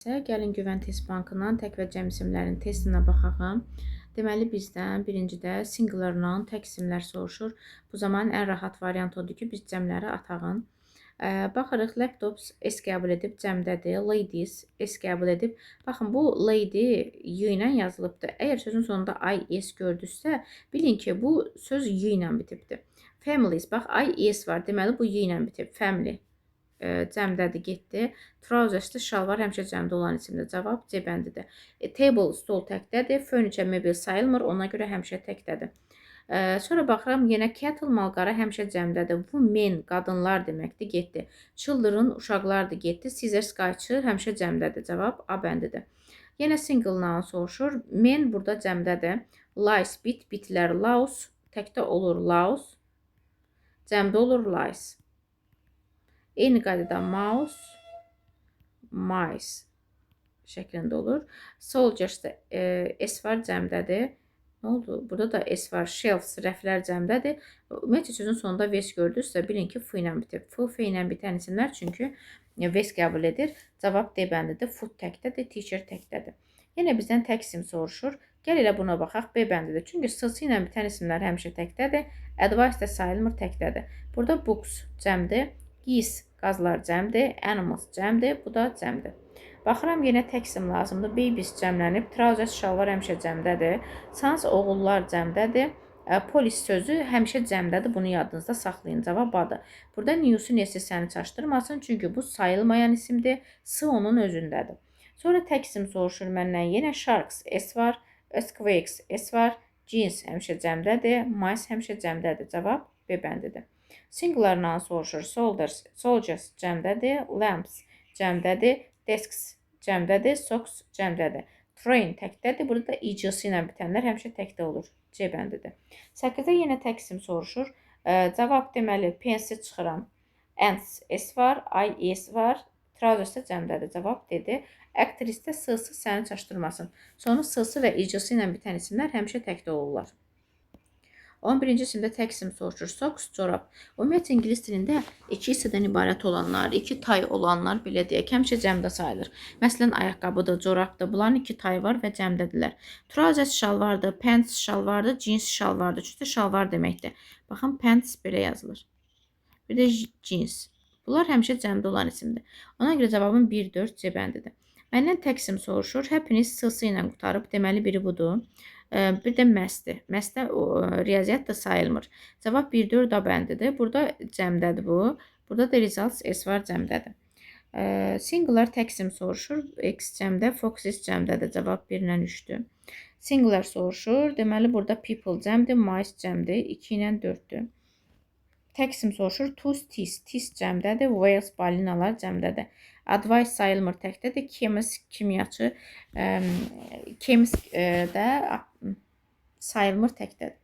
Gəlin Güvən Test Bankından tək və cəm isimlərin testinə baxaq. Deməli bizdən birincidə singular noun, tək isimlər soruşur. Bu zaman ən rahat variant odur ki, biz cəmləri atağın. Baxırıq, laptops S qəbul edib cəmdədir. Ladies S qəbul edib. Baxın, bu lady Y ilə yazılıbdır. Əgər sözün sonunda I, S gördünüzsə, bilin ki, bu söz Y ilə bitibdir. Families, bax, I, S var. Deməli, bu Y ilə bitib. Family cəmdədir, getdi. Trousers'da şalvar həmişə cəmdə olan isimdir. Cavab C bəndidir. Table, stol təkdədir. Furniture, mebel sayılmır. Ona görə həmişə təkdədir. Sonra baxıram yenə cattle, malqara həmişə cəmdədir. Women, qadınlar deməkdir, getdi. Children, uşaqlardır, getdi. Scissors, qayçı həmişə cəmdədir. Cavab A bəndidir. Yenə single noun soruşur. Men burada cəmdədir. Lice, bit, bitlər, louse, təkdə olur louse, cəmdə olur lice. Eyni qaydada mouse, mice şəklində olur. Soldiers-da S var, cəmdədir. Nə oldu? Burada da S var. Shelves, rəflər cəmdədir. Ümumiyyətcə sözün sonunda V gördünüzsə, bilin ki, F ilə bitib. F, F ilə bitən isimlər çünki V qəbul edir. Cavab D bəndidir. Foot təkdədir, teacher təkdədir. Yenə bizdən tək isim soruşur. Gəl elə buna baxaq. B bəndidir. Çünki S ilə bitən isimlər həmişə təkdədir. Advice də sayılmır, təkdədir. Burada books cəmdir. Geese qazlar cəmdir, animals cəmdir, bu da cəmdir. Baxıram yenə tək isim lazımdır. Babies cəmlənib, trousers şalvar həmişə cəmdədir. Sons oğullar cəmdədir. Polis sözü həmişə cəmdədir. Bunu yadınızda saxlayın. Cavab A-dır. Burada news'un nesi səni çaşdırmasın. Çünki bu sayılmayan isimdir. S onun özündədir. Sonra tək isim soruşur məndən. Yenə sharks S var, earthquakes S var, jeans həmişə cəmdədir, mice həmişə cəmdədir. Cavab B bəndidir. Singular noun soruşur. Soldiers, soldiers cəmdədir. Lamps cəmdədir. Desks cəmdədir. Socks cəmdədir. Train təkdədir. Burada da IC ilə bitənlər həmişə təkdə olur. C bəndidir. 8-də yenə tək isim soruşur. Cavab deməli pencil çıxıram. Ants S var, I S var. Trousers də cəmdədir. Cavab D-dir. Actress-də S-sı səni çaşdırmasın. Sonu S-sı və IC ilə bitən isimlər həmişə təkdə olurlar. 11-ci isimdə tək isim soruşur. Socks, corab. Ümumiyyətcə ingilis dilində iki hissədən ibarət olanlar, iki tay olanlar belə deyək, həmişə cəmdə sayılır. Məsələn, ayaqqabıdır, corabdır. Bunların iki tayı var və cəmdədirlər. Trousers şalvardır, pants şalvardır, jeans şalvardır. Üçü də şalvar deməkdir. Baxın, pants belə yazılır. Bir də jeans. Bunlar həmişə cəmdə olan isimdir. Ona görə cavabım 1, 4 C bəndidir. Məndən tək isim soruşur. Happiness S-sı ilə qurtarıb. Deməli biri budur. Bir də maths-dir. Maths-də riyaziyyat da sayılmır. Cavab 1, 4 A bəndidir. Burada cəmdədir bu. Burada da results S var, cəmdədir. Singular tək isim soruşur. X cəmdə, foxes cəmdədir. Cavab 1 ilə 3-dür. Singular soruşur. Deməli burada people cəmdir, mice cəmdir. 2 ilə 4-dür. Tək isim soruşur. Tooth, teeth. Teeth cəmdədir. Whales, balinalar cəmdədir. Advice sayılmır, təkdədir. Chemist, kimyaçı, chemist də sayılmır, təkdədir.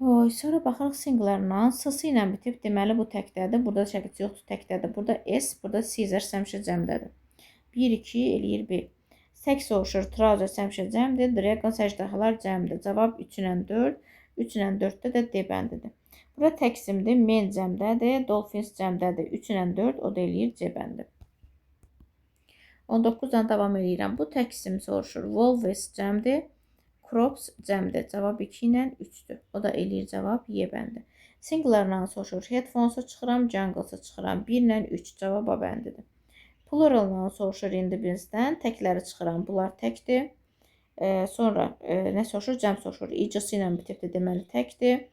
Oy, sonra baxırıq singular noun. S-sı ilə bitib. Deməli bu təkdədir. Burada çəkici yoxdur, təkdədir. Burada S, burada scissors həmişə cəmdədir. 1, 2 eləyir B. Tək soruşur. Trousers həmişə cəmdir. Dragons, əjdahalar cəmdir. Cavab 3 ilə 4. 3 ilə 4-də də D bəndidir. Burada tək isimdir. Men cəmdədir. Dolphins cəmdədir. 3 ilə 4, o da eləyir C bəndi. 19-dan davam eləyirəm. Bu tək isim soruşur. Wolves cəmdir. Crops cəmdir. Cavab 2 ilə 3-dür. O da eləyir cavab Y bəndi. Singular noun soruşur. Headphones-a çıxıram, jungles-a çıxıram. 1 ilə 3, cavab A bəndidir. Plural noun soruşur indi bizdən. Təkləri çıxıram. Bunlar təkdir. Sonra nə soruşur? Cəm soruşur. IC ilə bitibdir, deməli təkdir.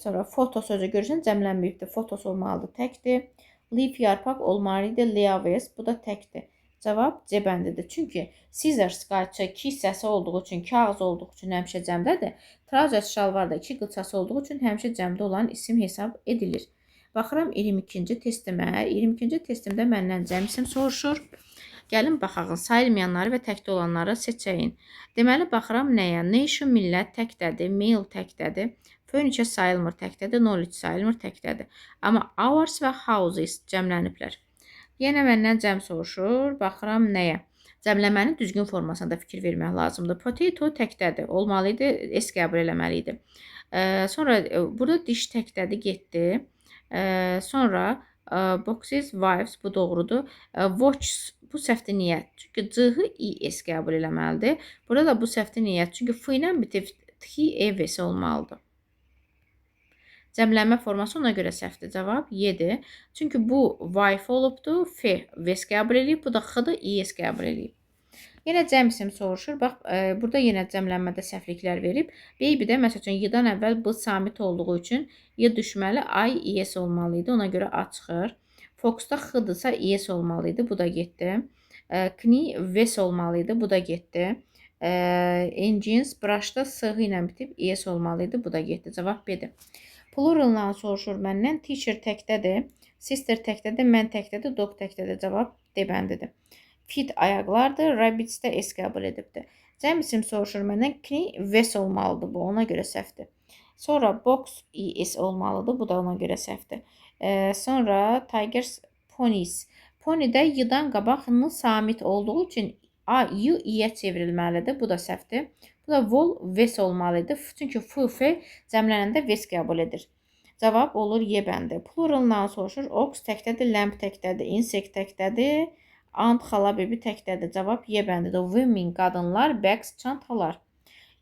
Sonra foto sözü görürsən cəmlənməyibdir. Photos olmalıdır, təkdir. Leaf yarpaq olmalı idi. Leaves, bu da təkdir. Cavab C bəndidir. Çünki scissors qayçı iki hissəsi olduğu üçün, kağız olduğu üçün həmişə cəmdədir. Trousers şalvar da iki qılçası olduğu üçün həmişə cəmdə olan isim hesab edilir. Baxıram 22-ci testimə. 22-ci testimdə məndən cəm isim soruşur. Gəlin baxaq, sayılmayanları və təkdə olanları seçəyin. Deməli baxıram nəyə? Nation millət təkdədir, mail təkdədir. Furniture sayılmır, təkdədir, knowledge sayılmır, təkdədir. Amma hours və houses cəmləniblər. Yenə məndən cəm soruşur. Baxıram nəyə? Cəmləmənin düzgün formasına da fikir vermək lazımdır. Potato təkdədir. Olmalı idi, S qəbul eləməli idi. Sonra burada dish təkdədir, getdi. Sonra Boxes, wives, bu doğrudur. Watches, bu səhvdir niyə? Çünki C-hı I-S qəbul eləməlidir. Burada da bu səhvdir niyə? Çünki F ilə bitib T, E, V-si olmalıdır. Cəmlənmə forması ona görə səhvdir. Cavab Y-dir. Çünki bu wife olubdur. F, V-s qəbul eləyib. Bu da X-dır, I-S qəbul eləyib. Yenə cəm isim soruşur. Bax, burada yenə cəmlənmədə səhvliklər verib. Baby-də, məsəl üçün, Y-dan əvvəl B samit olduğu üçün Y düşməli, I, I-S olmalı idi. Ona görə A çıxır. Fox-da X-dırsa I-S olmalı idi. Bu da getdi. Knee, V-s olmalı idi. Bu da getdi. Engines, brush-da S ilə bitib I-S olmalı idi. Bu da getdi. Cavab B-dir. Plural'dan soruşur məndən. Teacher təkdədir, sister təkdədir, mən təkdədir, dog təkdədir. Cavab D bəndidir. Feet ayaqlardır, rabbits də S qəbul edibdir. Cəm isim soruşur məndən. Knee, V-s olmalıdır bu, ona görə səhvdir. Sonra box, I-S olmalıdır, bu da ona görə səhvdir. Sonra tigers, ponies. Pony-də Y-dan qabaq N samit olduğu üçün A, Y, I-yə çevrilməlidir, bu da səhvdir. Bu da vol, V-s olmalıdır. Çünki F, F cəmlənəndə V-s qəbul edir. Cavab olur Y bəndi. Pluralından soruşur. Ox təkdədir, lamp təkdədir, insect təkdədir, ant, xala, bebi təkdədir. Cavab Y bəndidir. Women, qadınlar, bags, çantalar.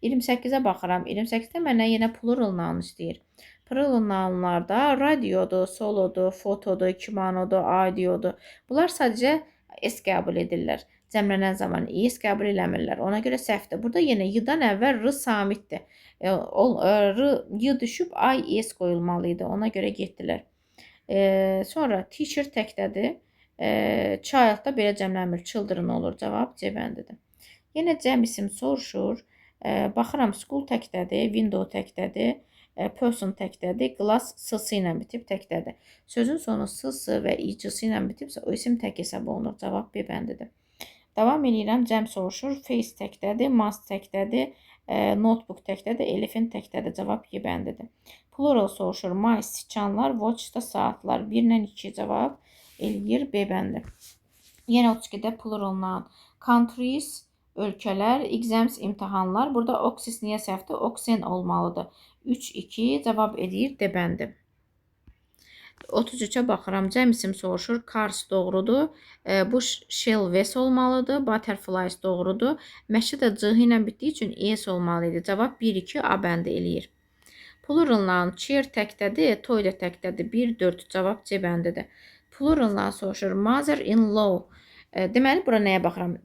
28-ə baxıram. 28-də mənə yenə plural noun istəyir. Plural nounlarda radiodur, solodur, fotodur, kimonodur, audiodur. Bunlar sadəcə S qəbul edirlər. Cəmlənən zaman S qəbul eləmirlər. Ona görə səhvdir. Burada yenə Y-dan əvvəl R samitdir. R, Y düşüb I, S qoyulmalı idi. Ona görə getdilər. Sonra teacher təkdədir. Child-da belə cəmlənmir. Children olur. Cavab C bəndidir. Yenə cəm isim soruşur. Baxıram, school təkdədir, window təkdədir, person təkdədir, glass S-sı ilə bitib təkdədir. Sözün sonu S, S və I, C-sı ilə bitibsə, o isim tək hesab olunur. Cavab B bəndidir. Davam eləyirəm. Cəm soruşur. Face təkdədir, mask təkdədir, notebook təkdədir, elephant təkdədir. Cavab Y bəndidir. Plural soruşur. Mice, siçanlar, watch da saatlar. 1 ilə 2 cavab eləyir B bəndi. Yenə 32-də plural noun. Countries, ölkələr, exams, imtahanlar. Burada oxis niyə səhvdir? Oxen olmalıdır. 3, 2 cavab eləyir D bəndi. 33-ə baxıram. Cəm isim soruşur. Cars doğrudur. Bu shell V-s olmalıdır. Butterflies doğrudur. Məşə də C ilə bitdiyi üçün S olmalı idi. Cavab 1, 2 A bəndi eləyir. Plural noun chair təkdədir, toy da təkdədir. 1, 4 cavab C bəndidir. Plural noun soruşur. Mother-in-law. Deməli, bura nəyə baxıram?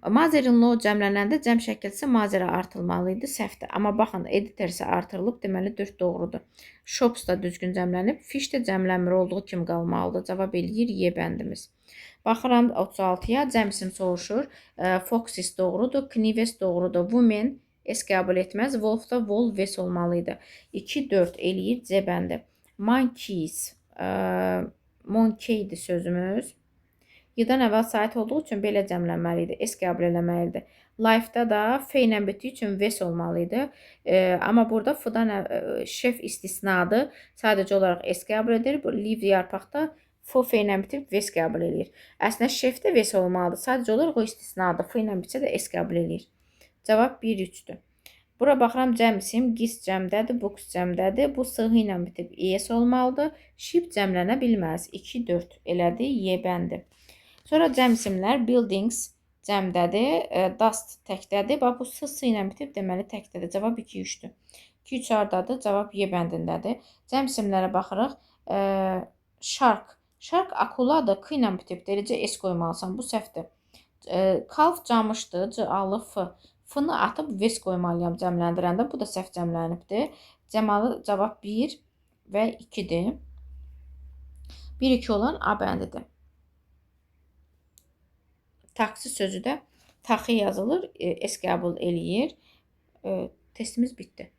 Mother-in-law cəmlənəndə cəm şəkilsə mother-ə artırılmalı idi, səhvdir. Amma baxın, editor isə artırılıb, deməli 4 doğrudur. Shops da düzgün cəmlənib, fish də cəmlənmir, olduğu kimi qalmalıdır. Cavab eləyir Y bəndimiz. Baxıram 36-ya, cəm isim soruşur. Foxes doğrudur, Knives doğrudur, women S qəbul etməz, wolf da wol, V-s olmalı idi. 2, 4 eləyir C bəndi. Monkeys, monkey-dir sözümüz. Y-dan əvvəl sait olduğu üçün belə cəmlənməli idi. S qəbul eləməlidir. Life-da da F ilə bitdiyi üçün V-s olmalı idi. Amma burada F-dan şef istisnadır. Sadəcə olaraq S qəbul edir. Bu leave yarpaqda F, F ilə bitib V-s qəbul eləyir. Əslində şef də V-s olmalıdır. Sadəcə olaraq o istisnadır. F ilə bitsə də S qəbul eləyir. Cavab 1, 3-dür. Bura baxıram cəm isim. Gis cəmdədir, books cəmdədir. Bu S ilə bitib E-s olmalıdır. Ship cəmlənə bilməz. 2, 4 elədi. Y bəndi. Sonra cəm isimlər buildings cəmdədir, dust təkdədir. Bax, bu S, S ilə bitib, deməli təkdədir. Cavab 2, 3-dür. 2, 3 hardadır? Cavab Y bəndindədir. Cəm isimlərə baxırıq. Shark. Shark akuladır, K ilə bitib. Eləcə S qoymalısan. Bu səhvdir. Calf camışdır, C, A, L, F. F-nı atıb V-s qoymalıyam cəmləndirəndə. Bu da səhv cəmlənibdir. Cəmalı cavab 1 və 2-dir. 1, 2 olan A bəndidir. Taksi sözü də taxi yazılır, S qəbul eləyir. Testimiz bitdi.